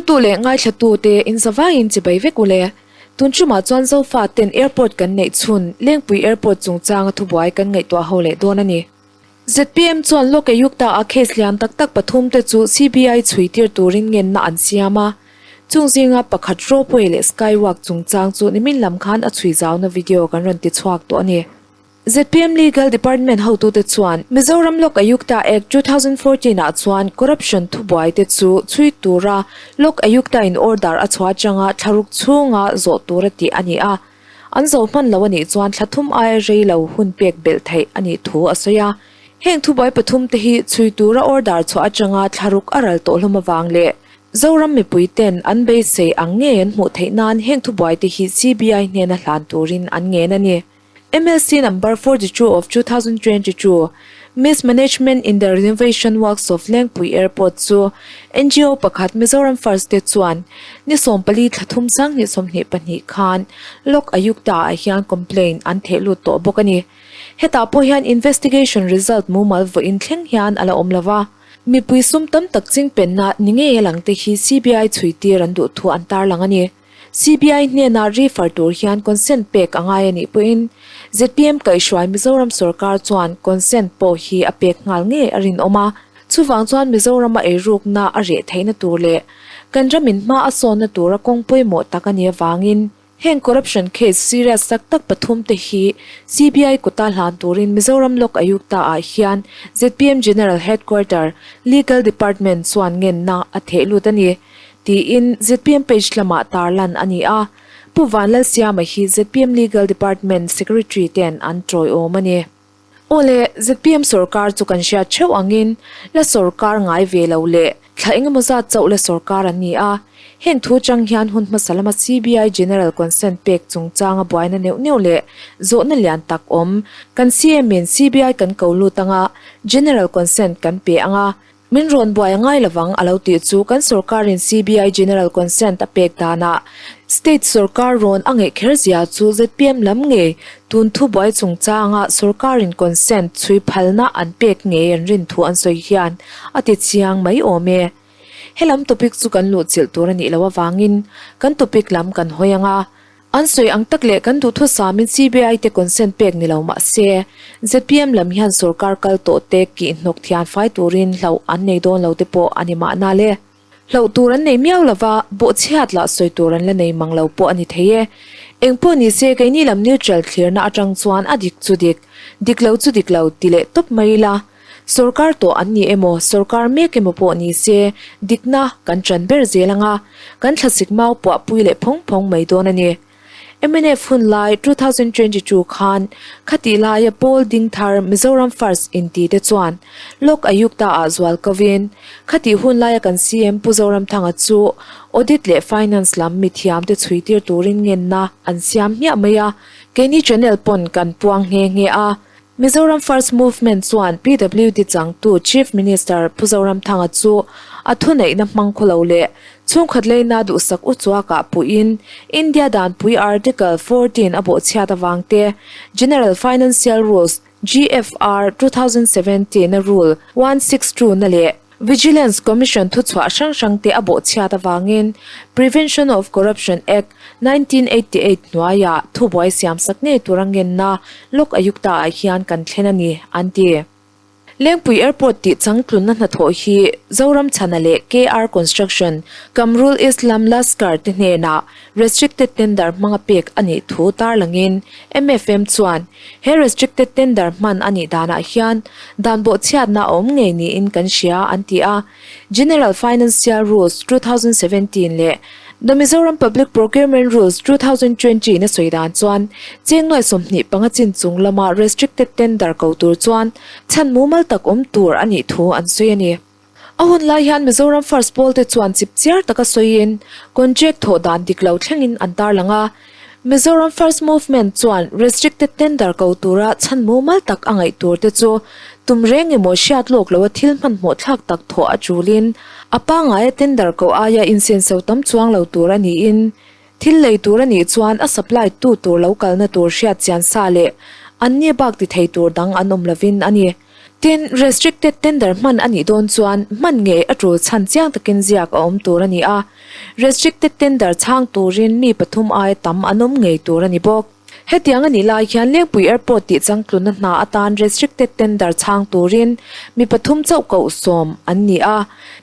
Thlirtu leh ngaithlatute inzavaiin chibai vek u le. Tun ṭumah chuan Zofa ten airport kan neih chhun Lengpui Airport chungchanga thubuai kan ngaihtuah ho leh dawn a ni. Zpm chuan Lok Ayukta a case lian tak tak pathum te chu CBI chhui tir turin ngenna an siam a. Chung zinga pakhat ropeway leh skywalk chungchang chu nimin lam khan a chhui zauna video kan rawn ti chhuak tawh a ni. Zpm Legal Department hotute chuan Mizoram Lok Ayukta Act 2014 ah chuan corruption thubuai te chu chhui tura Lok Ayukta in order a chhuah atanga thlaruk chhunga zawh tura tih a ni a. An zo hman lo a nih chuan thla thum aia rei lo hun pek belh theih a nih thu a sawi a. Heng thubuai pathum te hi chhui tura order chhuah atanga thlaruk a ral tawh hlawm avang leh Zoram mipui ten an beisei ang ngei an hmuh theih nan heng thubuai te hi CBI hnena hlan turin an ngen a ni. MLC number 42 of 2022, Mismanagement in the Renovation Works of Lengpui Airport chu NGO pakhat Mizoram First te chuan ni 14 thla thum 2022 khan Lok Ayukta ah hian complaint an theh lut tawh bawk a ni. Hetah pawh hian investigation result mumal vawiin thleng hian a la awm lova. Mipui sum tam tak chingpenna ni ngei a lang te hi CBI chhui tir an duh thu an tarlang a ni. CBI hnena refer tur hian consent pek a ngai a nih pawhin zpm kaihhruai Mizoram sorkar chuan consent pawh hi a pek nghal ngei a rinawm a. Chuvang chuan Mizorama eirukna a reh theihna tur leh kan ramin hma a sawnna tura kawng pawimawh tak a nih avangin heng corruption case serious tak tak pathum te hi CBI kuta hlan turin Mizoram Lok Ayukta ah hian zpm General Headquarter Legal Department chuan ngenna a theh lut a ni. Tiin zpm page lamah tarlan a ni a, Pu Vanlalsiama hi zpm Legal Department Secretary ten an tawiawm a ni. Aw le, zpm sorkar chu kan hriat theuh angin la sorkar ngai ve lo leh thla engemaw zat chauh la sorkar an ni a, heng thu chang hian hun hmasa lama CBI General Consent pek chungchanga buaina neuh neuh leh zawhna lian tak awm kan CM in CBI kan ko lut anga General Consent kan pe anga Min rawn buai a ngai lovang a lo tih chu kan sorkarin CBI General Consent a pek danah State sorkar rawn a ngeih kher zia chu zpm lam ngei tun thu buai chungchanga sorkarin consent chhui phalna an pek ngei an rin thu an sawi hian a ti chiang mai awm e. Helam topic chu kan luhchilh tur a nih loh avangin kan topic lam kan hawi ang a. An sawi ang tak leh kan duhthusamin CBI te consent pek ni lo mah se, zpm lam hian sorkar kal tawh te kih hnawk thian fai turin hlauh an nei dawn lo te pawh a ni mahna le. Hlauh tur an nei miau lova, bawhchhiat lah sawi tur an la nei mang lo pawh a ni thei e. Eng pawh ni se keini lam neutral thlirna atang chuan a dik chu dik, dik lo chu dik lo ti leh tawp mai ila. Sorkar tawh an ni emaw, sorkar mek emaw pawh ni se, dikna kan ṭan ber zel ang a, kan thlasik mau puah pui leh phawng phawng mai dawn a ni. Mnf hun lai 2022 khan khatih laia pawl ding thar Mizoram First inti te chuan Lok Ayukta ah zual kovin khatih hun laia kan CM Pu Zoramthanga chu Audit leh Finance lam mithiam te chhui tir turin ngenna an siam hmiah mai a, keini channel pawn kan puang nghe nghe a. Mizoram First Movement chuan PWD changtu Chief Minister Pu Zoramthanga chu a thuneihna hmang khaw lo leh chhungkhat leina duhsak uchuakah puhin India danpui Article 14 a bawhchhiat avang te, General Financial Rules, GFR, 2017 a Rule 162 na leh Vigilance Commission thuchhuah hrang hrang te a bawhchhiat avangin Prevention of Corruption Act, 1988 hnuaiah thubuai siamsak ngei tura ngenna Lok Ayukta ah hian kan thlen a ni, an ti. Lengpui Airport tih changtlunna hnathawh hi Zoram Chhana leh KR Construction, Kamrul Islam Laskar te hnenah Restricted Tender hmanga pek a nih thu tarlangin MFM chuan he Restricted Tender hman a nih danah hian dan bawhchhiatna a awm ngei niin kan hria, an ti a. General Financial Rules 2017 leh The Mizoram Public Procurement Rules 2020 in a sawi dan chuan cheng nuai 25 chin chung lama restricted tender ko tur chuan chhan mumal tak awm tur a nih thu an sawi a ni. A hun lai hian Mizoram First Pawl te chuan chip chiar taka sawiin contract thawh dan dik lo thlengin an tarlang a. Mizoram First Movement chuan restricted tender ko tura chhan mumal tak a ngaih tur te chu tum reng emaw hriat lawk loa thil hmanhmawh thlak tak thawh a tulin a pangaia tender ko aia insenso tam chuang lo tur a niin thil lei tur a nih chuan a supply tu tur lo kalna tur hriat chian sa leh anni bak ti thei tur dang an awm lovin a ni. Tin, restricted tender hman a nih dawn chuan hman ngei a tul chhan chiang takin ziak a awm tur a ni a, restricted tender chhang turin mi pathum aia tam an awm ngei tur a ni bawk. Hetiang a nih lai hian Lengpui Airport tih changtlunna hna atan restricted tender chhang turin mi pathum chauh koh sawm an ni a.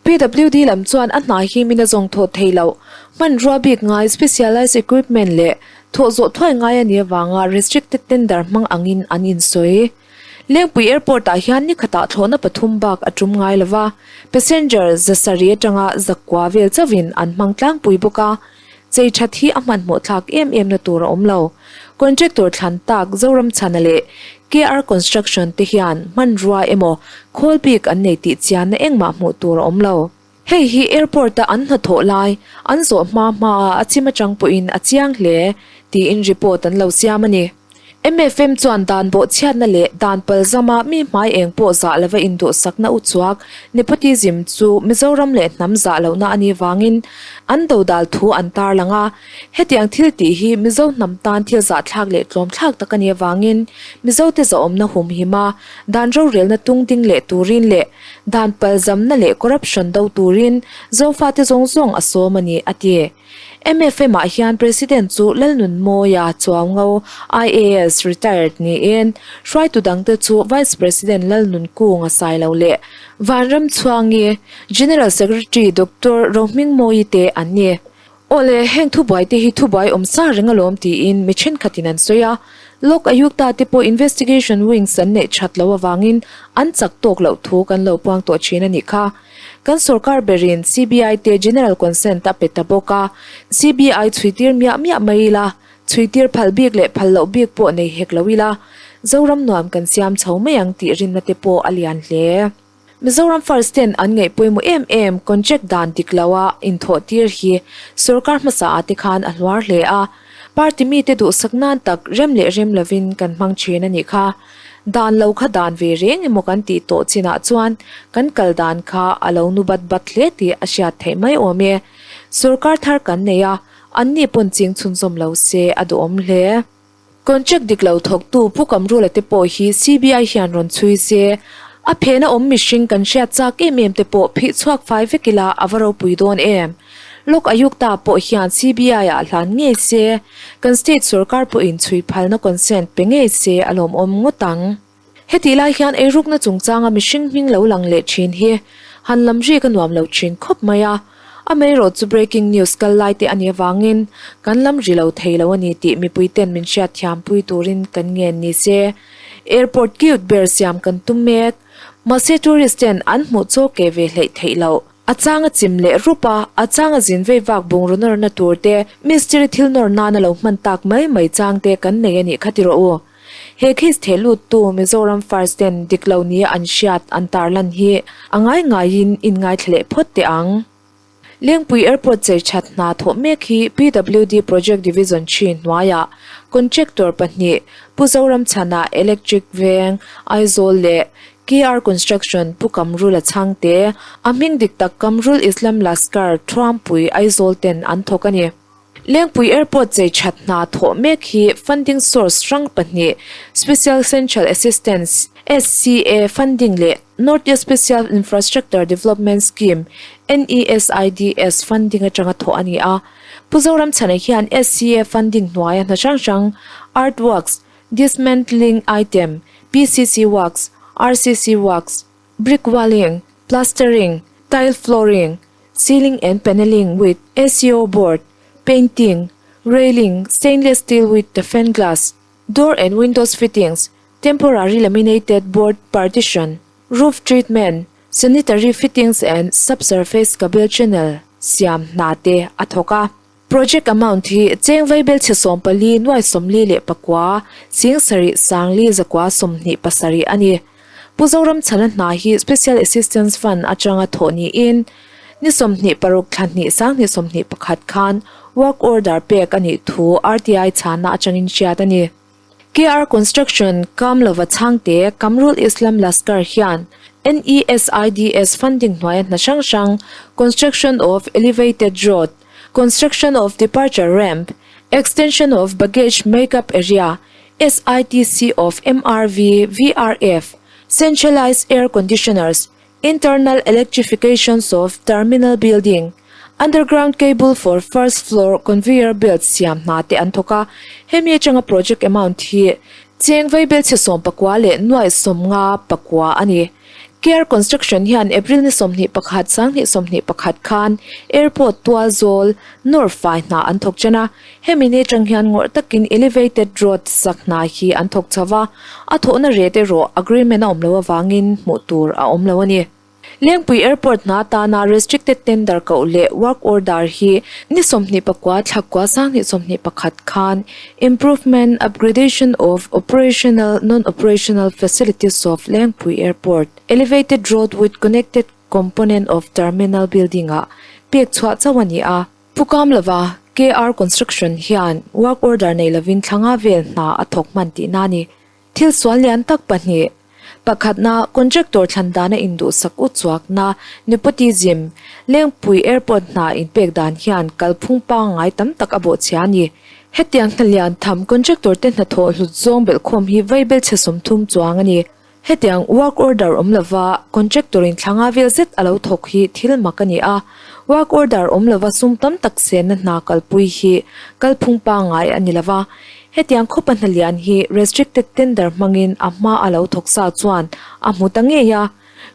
PWD lam chuan a hna hi min a zawng thawh thei loh, hmanrua bik ngai specialised equipment leh thawh zawh thuai ngai a nih avanga restricted tender hmang angin an insawi. Lengpui Airport ah hian ni khatah thlawhna pathum bak a tum ngai lova, passenger zasarih atanga zakua vel chauhin an hmang tlangpui bawk a. Chei that hi a hmanhmawh thlak em em na tur a awm lo. Contractor thlan tak Zoramchhana leh KR Construction te hian hmanrua emaw khawl bik an nei tih chianna engmah hmuh tur a awm lo. Hei hi airport a an hnathawh lai an zawh hma hma a a chim atang pawhin a chiang hle tiin report an lo siam a ni. MFM chuan dan bawhchhiatna leh dan palzama mi hmai eng pawh zah lova induhsakna uchuak, nepotism, chu Mizoram leh hnam zah lohna a nih vangin an dodal thu an tarlang a. Hetiang thil tih hi Mizo hnam tan thil zahthlak leh tlawmthlak tak a nih avangin Mizote zahawmna humhim a, dan rorelna tung ding leh turin leh dan palzamna leh corruption do turin Zofate zawng zawng a sawm a ni, a ti. MFM ah hian President chu Lalnunmawia Chuaungo, IAS, Retired, niin hruaitu dangte chu Vice President Lalnunkunga Sailo leh Vanramchhuangi, General Secretary Doctor Rohmingmawii te an ni. Awle, heng thubuai te hi thubuai awm sa reng alawm tiin mi thenkhatin an sawi a. Lok Ayukta te pawh Investigation Wings an neih that loh avangin an chak tawk loh thu kan lo puang tawh thin a nih kha. Kan sorkar berin CBI te General Consent a pe ta bawk a, CBI chhuitir miah miah mai ila, chhuitir phal bik leh phal loh bik pawh nei hek lo ila, Zoram nuam kan siam chho mai ang tih rinna te pawh a lian hle. Mizoram First ten an ngaih pawimawh em em contract dan dik lo a inthawh tir hi sorkar hmasa ah te khan a hluar hle a, party mite duhsak nan tak rem leh rem lovin kan hmang thin a nih kha. Dan lo kha dan ve reng emaw kan tih tawh chinah chuan kan kal dan kha a lo nu bat bat hle tih a hriat theih mai awm e. Sorkar thar kan nei a, anni pawn ching chhunzawm lo se a duhawm hle. Contract dik lo thawktu Pu Kamrula te pawh hi CBI hian rawn chhui se, a phena awm mihring kan hriat chak em em te pawh phih chhuak fai vek ila a va ropui dawn em. Lok Ayukta pawh hian CBI ah hlan ngei se, kan state sorkar pawhin chhui phalna consent pe ngei se a lawmawm ngawt ang. Hetih lai hian eirukna chungchanga mihring hming lo lang leh thin hi han lam rik a nuam lo thin khawp mai a, amaherawh chu breaking news kal lai te a nih avangin kan lam ri lo thei lo a ni tih mipui ten min hriatthiam pui turin kan ngen ni se. Airport cute ber siam kan tum mek, mahse tourist ten an hmuh chaw ke ve hleih theih loh. A chang a chim leh rup a, a chang a zin vei vak bungraw nawrna tur te, mistiri thil nawr nana lo hman tak mai mai chang te kan nei a nih kha ti rawh u. He case theh luttu Mizoram First ten dik lo nia an hriat an tarlan hi a ngai ngaiin in ngaithla leh phawt teh ang. Lengpui Airport chei that hna thawh mek hi PWD Project Division ṭhi hnuaiah Contractor pahnih Pu Zoramchhana Electric Veng, Aizawl leh KR Construction Pu Kamrul a chhang te, a hming dik tak Kamrul Islam Laskar Thuampui Aizawl ten an thawk a ni. Lengpui Airport chei that hna thawh mek hi funding source hrang pahnih Special Central Assistance, SCA, funding leh North East Special Infrastructure Development Scheme, NESIDS, funding atanga thawh a ni a. Pu Zoramchhana hian SCA funding hnuaia hna hrang hrang, Earth Works, Dismantling item, PCC works, RCC works, brick walling, plastering, tile flooring, ceiling and panelling with ACO board, painting, railing, stainless steel with toughened glass, door and windows fittings, temporary laminated board partition, roof treatment, sanitary fittings and subsurface cable channel siam hna te a thawk a. Project amount hi cheng vaibelchhe 14 nuai 44 sing sarih sangli zakua 27 a ni. Pu Zoramchhana hna hi Special Assistance Fund atanga thawh niin ni 26 thla hnih sanghnih 21 khan work order pek a nih thu RTI chhana atangin hriat a ni. KR Construction kam lova chhangte Kamrul Islam Laskar hian NESIDS funding hnuaia hna hrang hrang Construction of Elevated Road, Construction of Departure Ramp, Extension of Baggage Make-up Area, SITC of MRV, VRF, Centralised Air Conditioners, Internal Electrifications of Terminal Building, Underground Cable for First Floor Conveyor Belt siam hna te an thawk a, hemi atanga project amount hi cheng vaibelchhe 19 leh nuaih 59 a ni. Care Construction hian April ni 21 2021 khan Airport tual zawl nawr fai hna an thawk chen a, hemi ni atang hian ngawrh takin Elevated Road sak hna hi an thawk chho va, a thawhna rate erawh agreement a awm loh avangin hmuh tur a awm lo a ni. Lengpui Airport hna atana Restricted Tender koh leh Work Order hi ni 29 thlakua 2021 khan Improvement, Upgradation of Operational, Non-Operational Facilities of Lengpui Airport, Elevated Road with Connected Component of Terminal Building ah pek chhuah chauh a ni a. Pu Kam lova KR Construction hian Work Order nei lovin thla nga vel hna a thawk hman tihna a ni. Thil sual lian tak pahnih, pakhatna contractor thlan dana induhsak u chuakna nepotism, Lengpui Airport hna inpek dan hian kalphung pangngai tam tak a bawhchhia a ni. Hetiang hna lian tham contractor te hnathawh hlut zawng belhkhawm hi vaibelchhe 30 chuang a ni. Hetiang work order awm lova contractor in thla nga vel zet a lo thawk hi thil mak a ni a, work order awm lova sum tam tak senna hna kalpui hi kalphung pangngai a ni lova, hetiang khawpa hna lian hi restricted tender hmangin a hma a lo thawk sa chuan a hmu ta ngei a,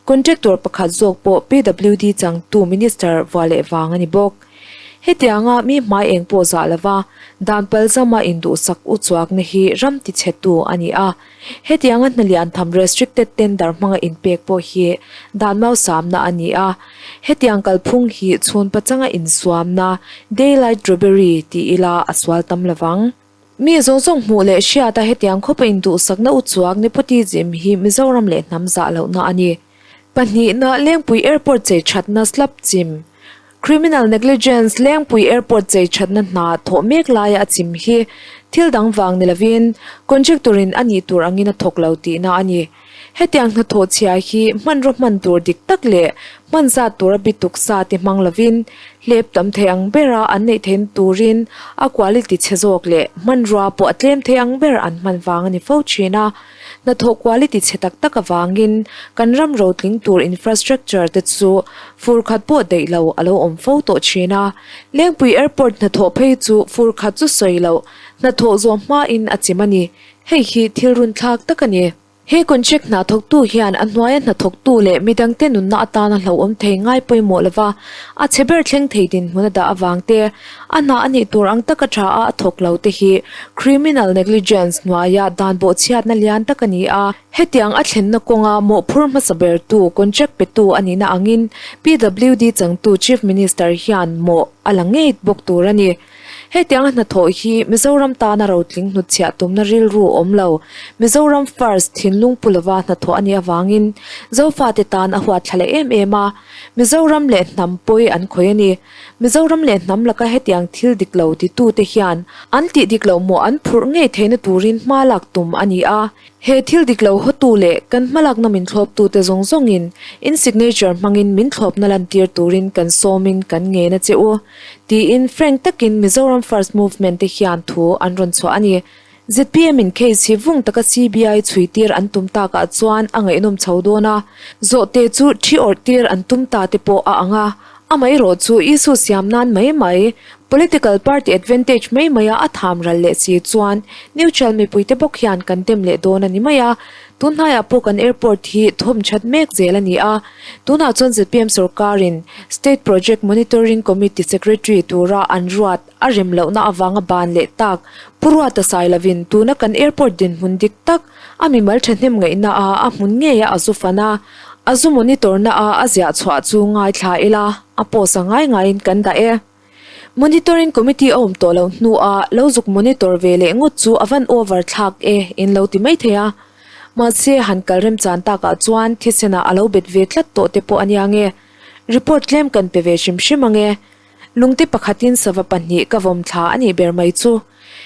contractor pakhat zawk pawh PWD changtu minister vua leh vang a ni bawk. Hetianga mi hmai eng pawh zah lova dan palzama induhsak u chuakna hi ram tichhetu a ni a. Hetianga hna lian tham restricted tender hmanga inpek pawh hi dan mausamna a ni a. Hetiang kalphung hi chhun pachanga insuamna, daylight robbery, ti ila a sual tam lovang. Mi zawng zawng hmuh leh hriata hetiang khawpa induhsakna u chuak nepotism hi Mizoram leh hnam zah lohna a ni. Pahnihna, Lengpui Airport chei thatna slab chim. Criminal negligence Lengpui Airport chei thatna hna thawh mek laia a chim hi thil dang vang ni lovin contractor in a nih tur angin a thawk lo tihna a ni. Hetiang hnathawh chhia hi hmanraw hman tur dik tak leh hman zat tura bituk sa te hmang lovin hlep tam thei ang bera an neih theihna turin a quality chhe zawk leh hmanrua pawh a tlem thei ang ber an hman vang a ni fo thin a. Hnathawh quality chhe tak tak avangin kan ram rotling tur infrastructure te chu fur khat pawh daih lo a lo awm fo tawh thin a. Lengpui Airport hnathawh phei chu fur khat chu sawi loh hnathawh zawh hmain a chim a ni. Hei hi thil runthlak tak a ni. He contract hna thawktu hian a hnuaia hna thawktu leh midangte nunna atana hlauhawm thei ngai pawimawh lova a chhe ber thleng thei dinhmun a dah avang te, a hna a nih tur ang taka tha a a thawk lo te hi criminal negligence hnuaia dan bawhchhiatna lian tak a ni a. Hetiang a thlenna kawnga mawhphur hmasa bertu contract petu a nihna angin PWD changtu Chief Minister hian mawh a la ngei bawk tur a ni. Hetianga hnathawh hi Mizoram tana rotling hnutchhiah tumna rilru awm lo, Mizoram First thinlung pu lova hnathawh a nih avangin Zofate tan a huatthla leh em em a, Mizoram leh hnam pawi an khawih a ni. Mizoram leh hnam laka hetiang thil dik lo titute hian an tih dik loh mawh an phurh ngei theihna turin hma lak tum a ni a. He thil dik lo hawtu leh kan hmalakna min thlawptute zawng zawngin in signature hmangin min thlawpna lantir turin kan sawmin kan ngen a che u, tiin frank takin Mizoram First Movement te hian thu an rawn chhuah a ni. Zpm in case hi vung taka CBI chhui tir an tum takah chuan a ngaihnawm chho dawn a, zawhte chu thi awrh tir an tum ta te pawh a ang a, Amaherawh chu issue siam nan mai mai, political party advantage mai maia a tham ral leh si chuan neutral mipuite bawk hian kan dem leh dawn a ni mai a. Tun hnaiah pawh kan airport hi thawm that mek zel a ni a. Tunah chuan zpm sorkarin State Project Monitoring Committee Secretary tura an ruat a rem lohna avanga ban leh tak Pu Ruata Sailovin tuna kan airport dinhmun dik tak a mimal thahnem ngaihna a a hmun ngeia a zu fan a. A zu monitor na a a ziah chhuah chu ngaithla ila, a post a ngai ngaiin kan dah e. Monitoring committee a awm tawh loh hnu a lo zuk monitor ve leh ngawt chu a van over thlak e in lo ti mai thei a. Mahse han kal remchan takah chuan thisen ah a lo bet ve tlat tawh te pawh a nia nge. Report tlem kan pe ve hrim hrim ange. Lungte pakhatin sava pahnih ka vawm thla a nih ber mai chu.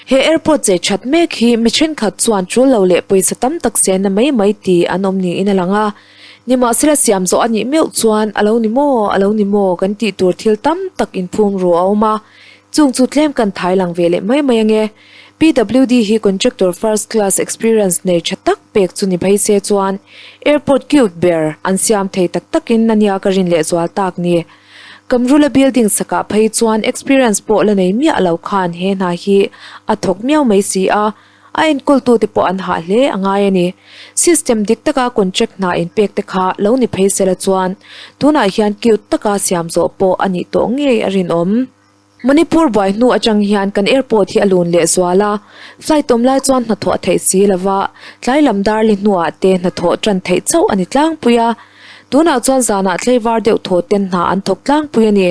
He airport chei that mek hi mi thenkhat chuan tul lo leh pawisa tam tak senna mai mai ti an awm niin a lang a. Nimahsela siam zawh a nih meuh chuan a lo ni maw, a lo ni maw kan tih tur thil tam tak inphum ru a awm a. Chung chu tlem kan thai lang ve leh mai mai ange. PWD hi contractor first class experience nei tha tak pek chu ni phei se chuan airport cute ber an siam thei tak takin a nia ka rin lehzual tak ni. Kamrula building sakah phei chuan experience pawh la nei miah lo khan he hna hi a thawk miau mai si a, a enkawltute pawh an hah hle a ngai a ni. System dik taka contract hna inpek te kha lo ni phei sela chuan tunah hian cute taka siam zawh pawh a nih tawh ngei a rinawm. Manipur buai hnu atang hian kan airport hi a lun leh zual a, flight awm lai chuan hnathawh a theih si lo va, tlai lam darli hnuah te hnathawh tan theih chauh a ni tlangpui a. Tunah chuan zanah tleivar deuh thaw ten hna an thawk tlangpui a ni.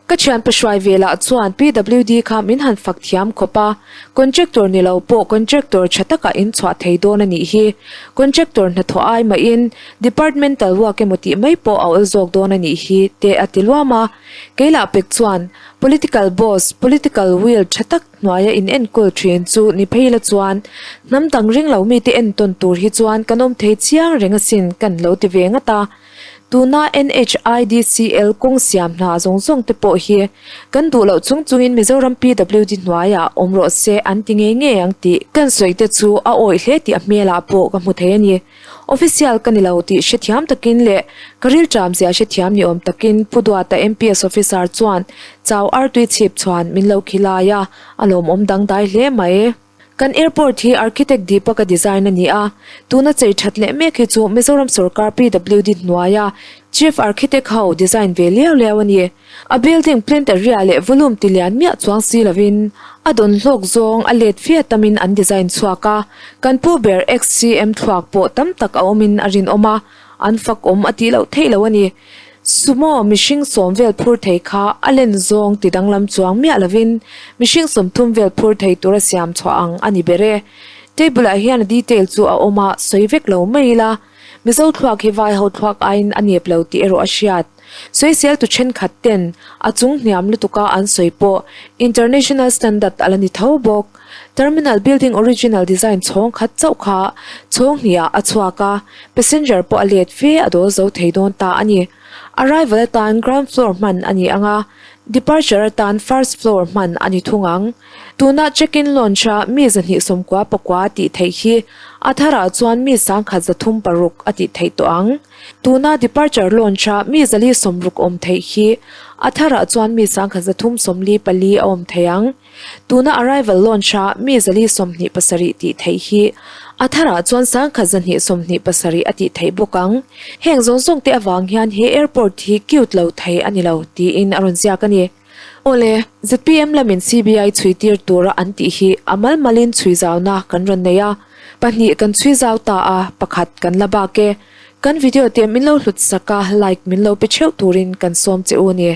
Ka thianpa hruai ve lah chuan PWD kha min han fak thiam khawp a, contractor ni lo pawh contractor tha takah in chhuah thei dawn a nih hi. Contractor hnathawh ai mahin departmental work emaw tih mai pawh a awl zawk dawn a nih hi te a ti luam a. Kei lah pek chuan political boss, political will tha tak hnuaia in enkawl thin chu ni phei la chuan hnam dang ring lo mite entawn tur hi chuan kan awm thei chiang reng asin kan lo ti ve ngat a. Tuna NHIDCL kawng siam hna zawng zawng te pawh hi kan duh loh chung chungin Mizoram PWD hnuaiah awm rawh se an ti ngei ngei ang tih kan sawi te chu a awih hle tih a hmelah pawh ka hmu thei a ni. Official ka ni lo tih hrethiam takin leh ka rilṭam zia hrethiam ni awm takin Pu Duata MPS officer chuan chau artui chhip chhuan min lo khilai a, a lawmawm dangdai hle mai. Kan airport hi architect Deepak-a design a ni a, tuna chei that leh mek hi chu Mizoram sorkar PWD hnuaia Chief Architect ho design ve liau liau a ni. A building plinth area leh volume ti lian miah chuang si lovin a dawn hlawk zawng a let fe tamin an design chhuak a, kan pu ber XCM thluak pawh tam tak a awmin a rinawm a, an fak awm a tih loh theih lo a ni. Sumo mihring sawm vel phur thei kha a len zawng ti danglam chuang miah lovin mihring 30 vel phur thei tura siam chhuah ang a ni ber e. Table ah hian a detail chu a awm a, sawi vek lo mai ila. Mizo thluak hi vai ho thluak aiin a nep lo tih erawh a hriat. Sawisel tu thenkhat ten a chung hniam lutuka an sawi pawh international standard a la ni tho bawk. Terminal building original design chhawng khat chauh kha chhawng hnih ah a chhuak a, passenger pawh a let fe a dawl zo thei dawn ta a ni. Arrival atan ground floor hman a ni ang a, departure atan first floor hman a ni thung ang. Tuna check-in lounge a mi 299 tih theih hi a tharah chuan mi 1136 a tih theih tawh ang. Tuna departure lounge a mi 460 awm theih hi a tharah chuan mi 1344 a awm thei ang. Tuna arrival lounge a mi 427 tih theih hi a tharah chuan 1227 a tih theih bawk ang. Heng zawng zawng te avang hian he airport hi cute lo thei a ni lo tiin a rawn ziak a ni. Awle, zpm lamin CBI chhui tir tura an tih hi a mal malin chhui zauna kan rawn nei a, pahnih kan chhui zau ta a, pakhat kan la bak e. Kan video te min lo hlut sak a, like min lo pe theuh turin kan sawm che u a ni.